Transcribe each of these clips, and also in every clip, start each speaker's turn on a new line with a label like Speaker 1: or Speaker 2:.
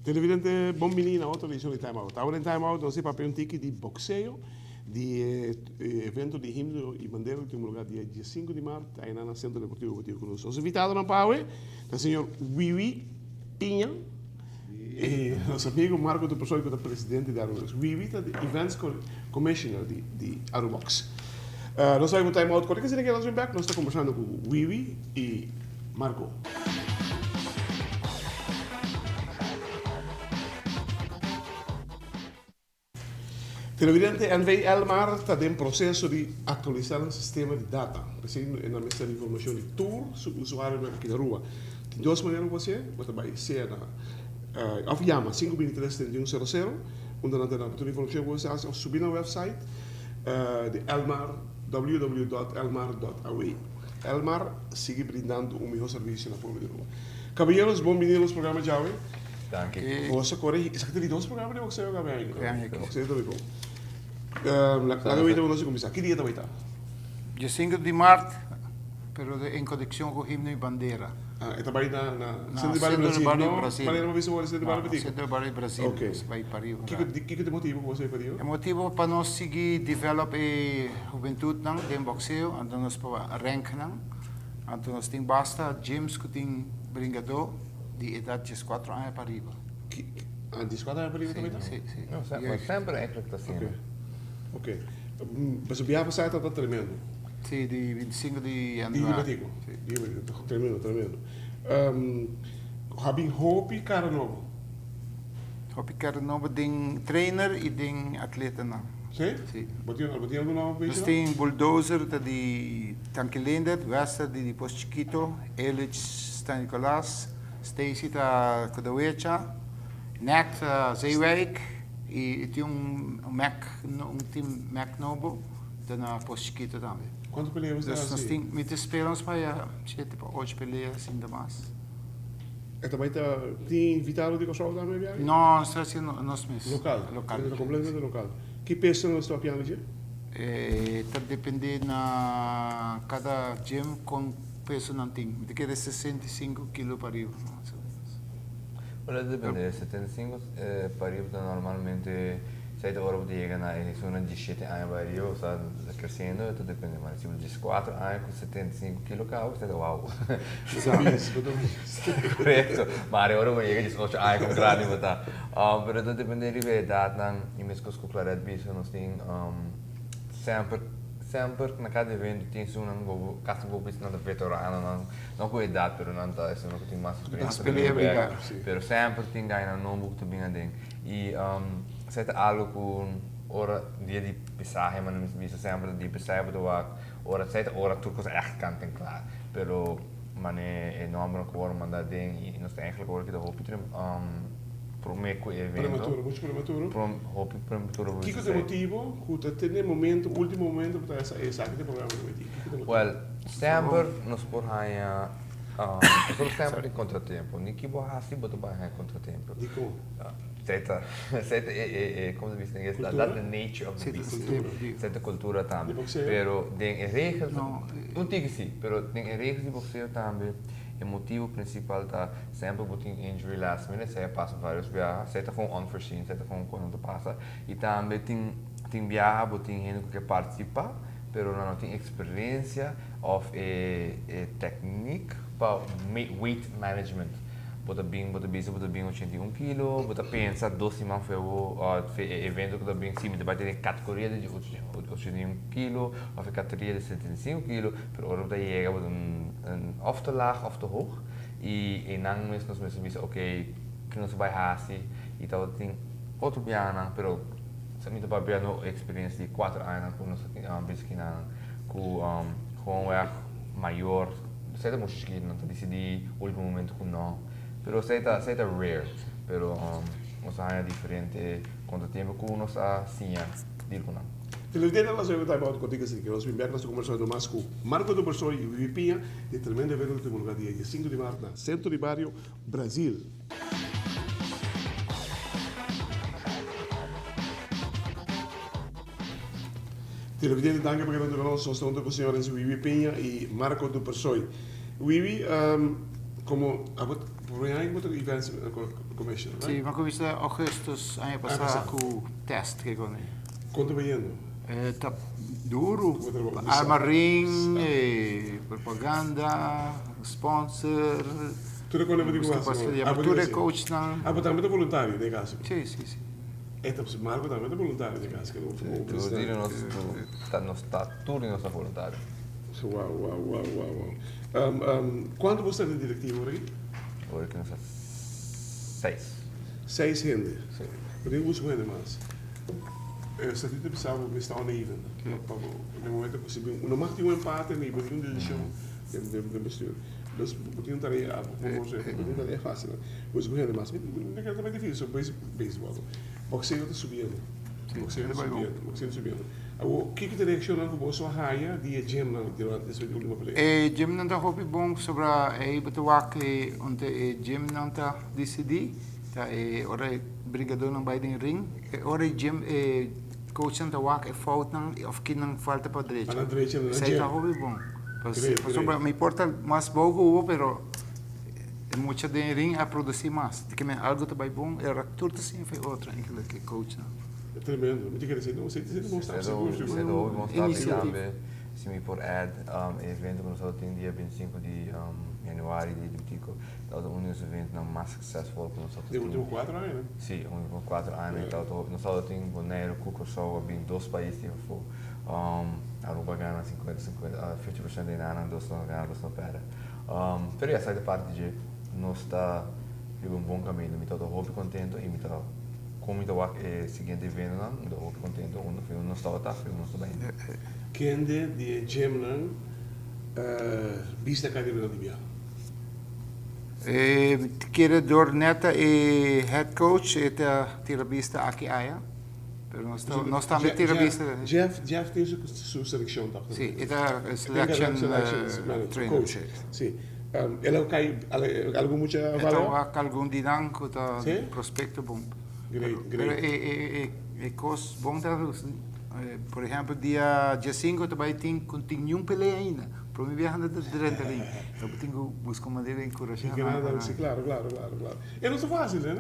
Speaker 1: Televidente, bon bini na otro edicion di Time Out. Awor den Time Out nos ta papia un tiki di boxeo, di e evento di Himno y Bandera cu tin lugar dia diesinco di maart ayina na Centro Deportivo Betico Cruz. Nos invitadonan pa awe ta señor Wiwi Piña y nos amigo Marco Dupersoy cu ta presidente di Arubox. Wiwi ta di Events Commissioner di Arubox. Nos ta bay un Time Out cortico asina keda nos bin bek nos ta conversando cu Wiwi y Marco. Televidente NV Elmar ta den proceso di actualisa nan sistema di data. P'esei e nan mester informacion di tur su usuarionan aki na Aruba. Tin dos manera pa bo hacié, bo ta bay sea na of yama sinku bintitres treinta i un sero sero unda nan ta duna bo tur informacion ku bo mester haci of subi nan website di Elmar www dot elmar dot aw. Elmar sigui brindando un miho servicio na pueblo di Aruba. Caballeros bon bini na nos programa djawe.
Speaker 2: Danki.
Speaker 1: Bo sa kore, esaki ta di dos programa di boxeo kabe ainda. Boxeo ta bon. Laga weta bo nos a kuminsá. Ki dia ta bai ta?
Speaker 3: Dia sinku di mart, pero en konekshon ku Himno i Bandera.
Speaker 1: Ah, e ta bai na na Sentro di Bario Brasil, no?
Speaker 3: Brasil.
Speaker 1: Manera bo bisa wòrdu Sentro di Bario Betico?
Speaker 3: Sentro di Bario Brasil.
Speaker 1: Ok.
Speaker 3: Nos bai pariba.
Speaker 1: Kiko kiko ta e motibu ku bo bai pariba?
Speaker 3: E motibu pa nos sigui develop e hubentutnan den boxeo, anto nos por rank nan. Anto nos tin basta gyms ku tin bringadó di edat dieskuatro aña pariba.
Speaker 1: Ah, dieskuatro aña pariba tambe ta?
Speaker 3: Si, si.
Speaker 2: No, semper, semper eigenlijk ta asina.
Speaker 1: Ok, ok. Pasobra biaha pasá tabata tremendo.
Speaker 3: Si, di bintisinko di
Speaker 1: januari. Di Betico.
Speaker 3: Si.
Speaker 1: Di Betico, tremendo, tremendo. A bin hopi kara nobo.
Speaker 3: Hopi kara nobo den trainer i den atletanan.
Speaker 1: Si?
Speaker 3: Si.
Speaker 1: Bo tin, bo tin algun nobo
Speaker 3: Nos tin Bulldozer ta di Tanki Leendert, Wester di di Pos Chikito, Elich San Nicolas, Stacy ta Kudawecha, Nek ta Zeewijk i tin un Mac, un team Mac nobo ta na Pos Chikito tambe.
Speaker 1: Kuantu pelea bo sta
Speaker 3: Dus nos
Speaker 1: hasi?
Speaker 3: tin, mi ta spera nos pa shete pa ocho pelea asinta mas.
Speaker 1: E ta bai ta tin invitado di Kòrsou tambe e biaha?
Speaker 3: No, nos ta hasi nos mes.
Speaker 1: Lokal?
Speaker 3: Lokal.
Speaker 1: E ta kompletamente lokal. Ki peso nos ta papiando dje?
Speaker 3: E ta depende na kada gym kon peso nan tin. Mi ta kere 65 kilo pa riba, mas o menos.
Speaker 2: Bueno, ta depende. 75 pa riba ta normalmente esei ta ora bo ta yega na e zona diesshete aña bai riba, bo sta kresiendo, ta depende. Ma si bo dieskuater aña ku 75 kilo kaba, esei ta wou.
Speaker 1: Bo ta bis, bo ta bis.
Speaker 2: Korekto. Ma ari ora bo yega diesocho aña kon grandi bo ta. Pero ta depende riba e edatnan i meskos ku Claret bisa nos tin semper semper na kada evento tin esunnan ku bo kasi bo bisa nan ta veteranonan no ku edat pero nan ta esunnan ku tin mas eksperensia pero semper tin gainan nobo ku ta bin aden i esei ta algu ku ora dia di pesahe manera mi ta bisa semper dia di pesahe bo ta wak ora esei ta ora tur kos ègt kant en kla pero mane e nòmbernan ku wòrdu manda aden i nos ta eigentlik ora ki ta hopi Prome ku e evento.
Speaker 1: Prematuro, muchu prematuro.
Speaker 2: Prom, hopi prematuro bo
Speaker 1: Kiko
Speaker 2: bisa
Speaker 1: ta e motibo ku ta tene momento, ultimo momento ku ta esa esaki ta e programa ku meti? Kiko ta e motibo?
Speaker 2: Well, semper nos por haña, pasobra semper tin kontratempo. Ni ki bo hasi bo ta bai haña kontratempo.
Speaker 1: Dikon?
Speaker 2: Esei ta, esei ta e, e, e, komo ta bisa na ingles?
Speaker 1: Kultura?
Speaker 2: That's the nature of the beast.
Speaker 1: Kultura.
Speaker 2: Esei ta kultura tambe.
Speaker 1: Di bokseo?
Speaker 2: Pero den e regel, un tiki si, pero den e regels di bokseo tambe e motibo prinsipal ta Semper bo tin injury last minute, esei a pasa varios biaha, esei ta gewoon unforeseen, esei ta gewoon ku no ta pasa. I tambe tin tin biaha bo tin hende ku ke partisipa, pero nan no tin eksperensia òf e e teknik pa weight management. Bo ta bin, bo ta bisa bo ta bin 81 kilo, bo ta pensa dos siman for bo òf e evento ku ta bin, si mi ta bai tene kategoria di 81 kilo òf e kategoria di 75 kilo, pero ora bo ta yega bo ta òf te laag òf te hoog. I einan mes nos mester bisa ok ke nos a bai hasi i tabatin otro biahanan pero sa mi ta papia no experiencia di kuater añanan ku nos a tin bisa kinanan ku gewoonweg mayor esei ta muchu chikito nan ta disidí ultimo momento ku no pero esei ta esei ta rare pero nos a haña diferente kontratempo ku nos a siña deal ku nan.
Speaker 1: Televidente nan sa time out contigo así que nos bin bek nos ta conversando mas cu Marco Dupersoy y Wiwi Piña di tremendo evento cu ta tuma lugar dia 5 di maart na Centro di Bario Brasil. Televidente danki pa keda hunto cu nos. Nos ta hunto cu señores Wiwi Piña y Marco Dupersoy. Wiwi, como abo por aña cu bo ta events commissioner, right?
Speaker 3: Si, mi a cuminsa augustus aña pasa cu test ke con.
Speaker 1: Con ta bayendo?
Speaker 3: Ta duro. Arma ring, propaganda, sponsor.
Speaker 1: Tur e con bo tin cu haci?
Speaker 3: Tur e coachnan.
Speaker 1: Abo tambe ta voluntario den e caso?
Speaker 3: Si, si, si.
Speaker 1: E ta Marco tambe ta voluntario den cas
Speaker 2: Tur di nos ta nos ta tur di nos ta voluntario.
Speaker 1: Wow wow wow wow wow Cuanto bo sta den directiva ora aki?
Speaker 2: Ora aki nos ta seis.
Speaker 1: Seis hende?
Speaker 2: Si.
Speaker 1: Bo tin busca un hende mas. E statuto ta bisa bo mester uneven pa bo den momento cu si bin no mag tin un empate ni bo tin un decision den bestuur. Dus bo tin un tarea bo bo tin un tarea facil. Busca un hende mas. Mi ta kere ta bay dificil so baseball. Boxeo ta subiendo. Boxeo ta subiendo. Boxeo ta subiendo. Awor, kiko ta e reaccionnan cu boso a haya di e gymnan durante despues di ultimo pelea?
Speaker 3: E gymnan ta hopi bon pasobra ey bo ta wak e unda e gymnan ta dicidi ta e ora e brigadornan bay den ring e ora e gym e coachnan ta wak e foutnan of kinan falta pa drecha.
Speaker 1: Pa nan drecha na nan gym.
Speaker 3: Esey ta hopi bon. Pasobra mi por ta mas bou cu bo pero E mucha den ring a produci mas. Di kimen algo ta bay bon, e tur ta siña fey otro enkele ke coachnan.
Speaker 1: Ta tremendo. Mi ta kere si no, si ta bon stap sigur sigur.
Speaker 2: Esei ta hopi bon stap i tambe si mi por add e evento ku nos tabata tin dia 25 di januari di Diptico tabata un di nos eventonan mas successful ku nos tabata tin.
Speaker 1: Den ultimo kuater aña no?
Speaker 2: Si, ultimo kuater aña tabata hopi. Nos tabata tin Boneiru ku Kòrsou a bin dos pais di afó. Aruba a gana 50 50 50% di nan, dos no gana dos no pèrdè. Pero ya esaki ta parti dje nos ta riba un bon kaminda. Mi ta hopi kontento i mi ta kon mi ta wak e siguiente eventonan mi ta hopi kontento unda unda nos tabata i unda nos ta bai.
Speaker 1: Kende di e gymnan bista ka riba nan di bia?
Speaker 3: E kere dor neta e head coach e ta tira bista aki aya. Pero nos ta, nos tambe tira bista.
Speaker 1: Jeff, Jeff tin su, su seleccion toch?
Speaker 3: Sí, e ta selection trainer.
Speaker 1: Coach, sí. El a kai algun mucha
Speaker 3: valor? E ta wak algun di nan ku ta prospecto bon.
Speaker 1: Great, great.
Speaker 3: Pero e, e, e, e kos bon ta, por ehempel dia diesinco ta bai tin ku tin niun pelea ainda. Prome biaha nan ta drenta ring. Bo tin ku buska un manera di enkurashá nan.
Speaker 1: Sí, klaro, klaro, klaro, klaro. E no ta fácil, hè?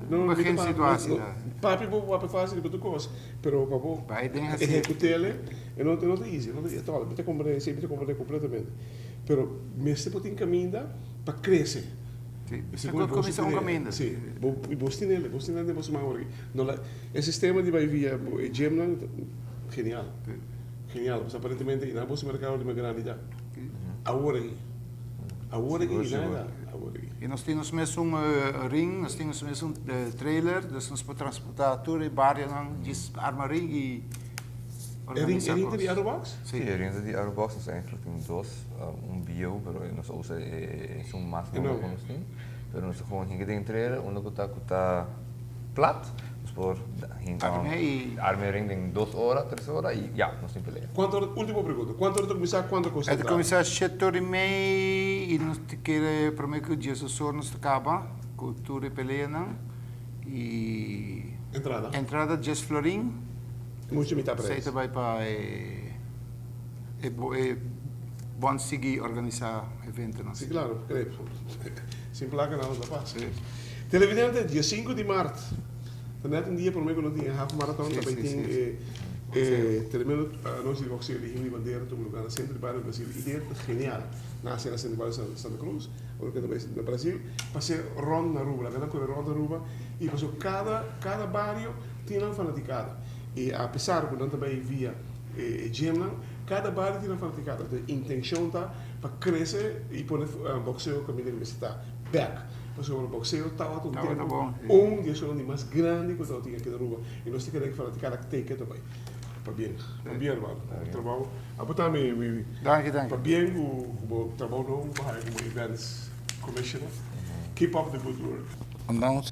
Speaker 3: No, geen situatie.
Speaker 1: Papi bo papia fácil riba tur kos, pero pa bo ehekut'el e no ta easy, no ta easy at all. Mi ta komprende esei, mi ta komprende kompletamente. Pero mester por tin kaminda pa krese.
Speaker 3: Si, por kuminsá un kaminda.
Speaker 1: Si, i bos tin el, bos tin el den bos man awor aki. No la, e sistema di bai via e gymnan ta genial, genial. Pasobra aparentemente i nan bos merkado di mas grandi ta awor aki. Awor aki i nada.
Speaker 3: I nos tin nos mesun ring, nos tin nos mesun trailer, dus nos por transportá tur e barionan djis arma ring i
Speaker 1: organisá kos. E ring ta di Aerobox?
Speaker 2: Sí, e ring ta di Aerobox. Nos eigenlijk tin dos, un bieu, pero nos a usa esun mas nobo ku nos tin. Pero nos ta gewoon hinka den e trailer, unda ku ta ku ta plat, nos por hinka arma e ring den dos ora, tres ora i ya, nos tin pelea.
Speaker 1: Kuantu ora, ultimo pregunta, kuantu ora ta kuminsá, kuantu kosta
Speaker 3: E ta
Speaker 1: entrada?
Speaker 3: kuminsá shete ora i mei i nos ta kere promé ku diesdos ora nos ta kaba ku tur e peleanan i
Speaker 1: Entrada?
Speaker 3: entrada dies florin.
Speaker 1: Muchu mitá
Speaker 3: Esei
Speaker 1: prijs.
Speaker 3: ta bai pa e e e bon sigui organisá eventonan.
Speaker 1: Sí, klaro, krep. Sin plaka nada ta pasa. Televidente, dia sinku di mart ta net un dia promé ku nos tin e half marathon, ta bai tin e e tremendo anochi di boxeo di Himno di Bandera tuma lugar na Centro di Bario Brasil. Idea ta genial. Nase na Centro di Bario Santa Cruz, ora ku ta bai na Brasil, pa ser rond na Aruba. Laga nan kore rond Aruba i pasobra kada kada bario tin nan fanaticada. I apesar ku nan ta bai via e gymnan, kada bario tin nan fanaticada. Entonces intencion ta pa crece y pone boxeo caminda cu mester ta bek. Pasobra boxeo tabata un tempo un di esunnan di mas grandi cu tabatin aki na Aruba y nos ta kere fanaticada teken ta bay. Pabien, pabien hermano. Bo trabao abo tambe Wiwi.
Speaker 3: Danki, danki.
Speaker 1: Pabien cu bo trabao nobo cu bo haya como events commissioner. Keep up the good work.
Speaker 3: Announce.